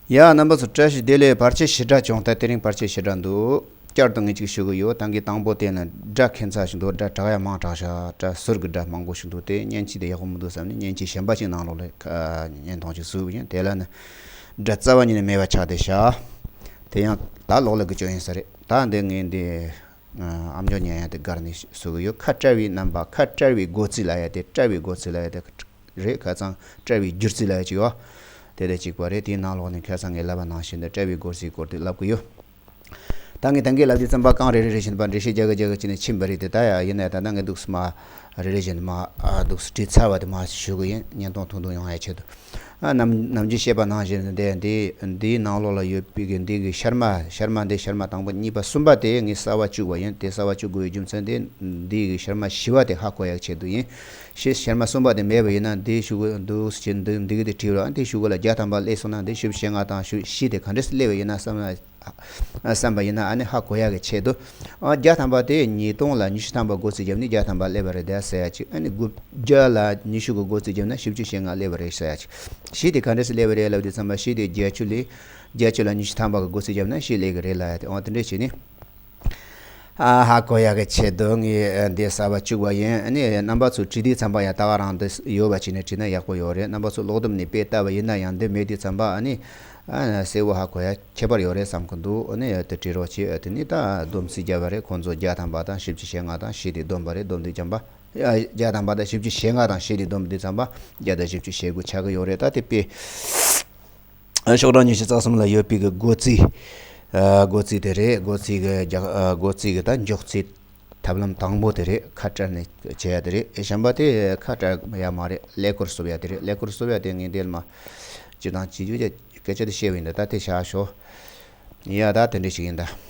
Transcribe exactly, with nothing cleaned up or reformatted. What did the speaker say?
ཡ། རྣམ་པ་ཚོ་བཀྲ་ཤིས་བདེ་ལེགས། བར་ཆད་ཞེ་དྲག་བྱུང་། ད་དེ་རིང་བར་ཆད་ཞེ་དྲག་འདུག་བསྐྱར་དུ་ངས་ཅིག་ཞུ་གི་ཡོད། ད་གིན་དང་པོ་དེ་ནི་སྒྲ་ཁྱད་མཚར་ཞིག་འདུག་སྒྲ་དྲག་ཡ་མང་དྲགས་ཤག་སྒྲ་ཟུར་གི་སྒྲ་མང་པོ་ཞིག་འདུག་དེ་མཉེན་ཆས་དེ་ཡག་པོ་མི་འདུག་བསམ་ནས་མཉེན་ཆས་གཞན་པ་ཅིག་ནང་ལོགས་ལ་ཁ་བརྙན་ཐུང་ཅིག་བཟོས་པ་ཡིན། དེ་ལ་ནི་སྒྲ་རྩ་བ་ཉིད་ནས་མེད་པ་ཆགས་བསྡད་ཤག་དེ་ཡང་ད་ལོག་ལ་གི་སྐྱོན་ཡིན་ས་རེད། ད་འདི་ངས་འདི་ཨ་ཨམ་ཅོག་ཉན་ཡ་དེ་སྒར་ནས་བཟོ་གི་ཡོད། ཁ་བཀྲ་བའི་རྣམ་པ། ཁ་བཀྲ་བའི་སྒོ་རྩིས་ལབ་ཡ་དེ། བཀྲ་བའི་སྒོ་རྩིས་ལབ་ཡ་དེ་རེད། ཁ་སང་བཀྲ་བའི་སྒྱུ་རྩལ་ལབ་ཡ་ཅིག་ཡོད། དེ་དེ་གཅིག་པ་རེད། དེའི་ནང་ལོགས་ནས་ཁ་སང་ངས་ལབ་པ་ནང་བཞིན་དུ་བཀྲ་བའི་སྒོ་རྩིས་སྐོར་དེ་ལབ་གི་ཡོད། ད་ངས་ད་གིན་ལབ་དུས་ཙམ་པ་རྐང་རེ་རེ་རེ་བཞིན་པ་འགྲེལ་བཤད་རྒྱག་གི་རྒྱག་གི་བྱས་ནས་ཕྱིན་པ་རེད་དེ། ད་ཡ་ཡིན་ན་ད་ད་ང་འདུག་སེ་མ་རེ་རེ་བཞིན་མ་ཨ་འདུག་སེ་བྲིས་ཚར་བ་དེ་མ་ཞུ་གི་ཡིན། བརྙན་ཐུང་ཐུང་ཐུང་ཡོང་ཡ་ཆེད་དུ། ཨ་ནམ་ནམ་རྒྱུན་བཤད་པ་ནང་བཞིན་དེ་འདི་འདིའི་ནང་ལོགས་ལ་ཡོད་པའི་གི་འདི་གི་ཤར་མ་ཤར་མ་འདི་ཤར་མ་དང་པོ་གཉིས་པ་གསུམ་པ་དེ་ངས་གསར་བ་བཅུག་པ་ཡིན། དེ་གསར་བ་བཅུག་དགོས་པའི་རྒྱུ་མཚན་དེ་འདི་གི་ཤར་མ་བཞི་པ་དེ་ཧ་གོ་ཡག་ཆེད་དུ་ཡིན། ཤེས་ཤར་མ་གསུམ་པ་དེ་མེད་པ་ཡིན་ན་འདི་ཤུ་གུ་འདུག་སེ་འདི་འདི་གི་དེ་བྲིས་རོགས། ཨ་འདི་ཤུ་གུ་ལ་བརྒྱ་ཐམ་པ་སླེབས་སོང་ན་འདི་བཞི་བཅུ་ཞེ་ལྔ་དང་བཞི་བཞི་དེ་ག་འདྲས་སེ་སླེབས་པ་ཡིན་ན་བསམ་ན། བསམ་པ་ཡིན་ན་ཨ་ནི་ཧ་གོ་ཡག་གི་ཆེད་དུ། ཨ་བརྒྱ་ཐམ་པ་དེ་ཉིས་སྟོང་ལ་ཉི་ཤུ་ཐམ་པ་སྒོ་རྩིས་བརྒྱབ་ནས་བརྒྱ་ཐམ་པ་སླེབས་པ་རེད་དེ་ཟེར་ཡ་ཅིག་ཨ་ནི་དགུ་བརྒྱ་ལ་ཉི་ཤུ་གི་སྒོ་རྩིས་བརྒྱབ་ན་བཞི་བཅུ་ཞེ་ལྔ་སླེབས་པ་རེད་ཟེར་ཡ་ཅིག་བཞི་དེ་ག་འདྲས་སེ་སླེབས་པ་རེད་ལབ་དུས་ཙམ་པ་བཞི་དེ་བརྒྱད་ཅུ་ལས་བརྒྱད་ཅུ་ལ་ཉི་ཤུ་ཐམ་པ་གི་སྒོ་རྩིས་བརྒྱབ་ན་བཞི་སླེབས་གི་རེད་ལབ་ཡ་དེ། འོ་དེ་འདྲས་བྱས་ནས། ཨ་ཧ་གོ་ཡག་གི་ཆེད་དུ་ངས་འདི་གསར་བ་བཅུག་པ་ཡིན། ཨ་ནི་རྣམ་པ་ཚོ་བྲིས་དུས་ཙམ་པ་ཡང་ད་ག་རང་འདི་ཡོད་པ་བྱས་ནས་བྲིས་ན་ཡག་པོ་ཡོད་རེད། རྣམ་པ་ཚོ་ཀློག་སྡོམ་ནས་དཔེ་ལྟ་བ་ཡིན་ན་ཡང་འདི་མེད་དུས་ཙམ་པ་ཨ་ནི་ཨ་གསལ་བོ་ཧ་གོ་ཡག་ཁྱད་པར་ཡོད་རེད་བསམ་གི་འདུག་ཨ་ནི་དེ་བྲིས་རོགས་བྱེད། དེ་ནི་ད་སྡོམ་རྩིས་བརྒྱབ་པ་རེད། ཁོང་ཚོ་བརྒྱ་ཐམ་པ་དང་བཞི་བཅུ་ཞེ་ལྔ་དང་བཞི་དེ་སྡོམ་པ་རེད། སྡོམ་དུས་ཙམ་པ་ཨ་བརྒྱ་ཐམ་པ་དང་བཞི་བཅུ་ཞེ་ལྔ་དང་བཞི་དེ་སྡོམ་དུས་ཙམ་པ་བརྒྱ་དང་བཞི་བཅུ་ཞེ་དགུ་ཆགས་གི་ཡོད་རེད། ད་དེ་དཔེ། ཤོག་གྲངས་ཉི་ཤུ་རྩ་གསུམ་ལ་ཡོད་པའི་གི་སྒོ་རྩིས། ཨ་སྒོ་རྩིས་དེ་རེད། སྒོ་རྩིས་གི་རྒྱ་ཨ་སྒོ་རྩིས་གི་ད་མགྱོགས་རྩིས་ཐབས་ལམ་དང་པོ་དེ་རེད། ཁ་བཀྲ་ནས་བྱེད་ཡ་དེ་རེད། གཞན་པ་དེ་ཁ་བཀྲ་ཡ་མ་རེད། ཀླད་ཀོར་བསུབ་ཡ་དེ་རེད། ཀླད་ཀོར་བསུབ་ཡ་དེ་ངས་འདིར་མ་སྤྱི་བཏང་བྱེད་རྒྱུ་སྐད་ཆ་དེ་བཤད་པ་ཡིན། ད་ད་དེ་བྱ་ཤོག་ཡ་ད་དེ་འདྲ་ཞིག་ཡིན་ད།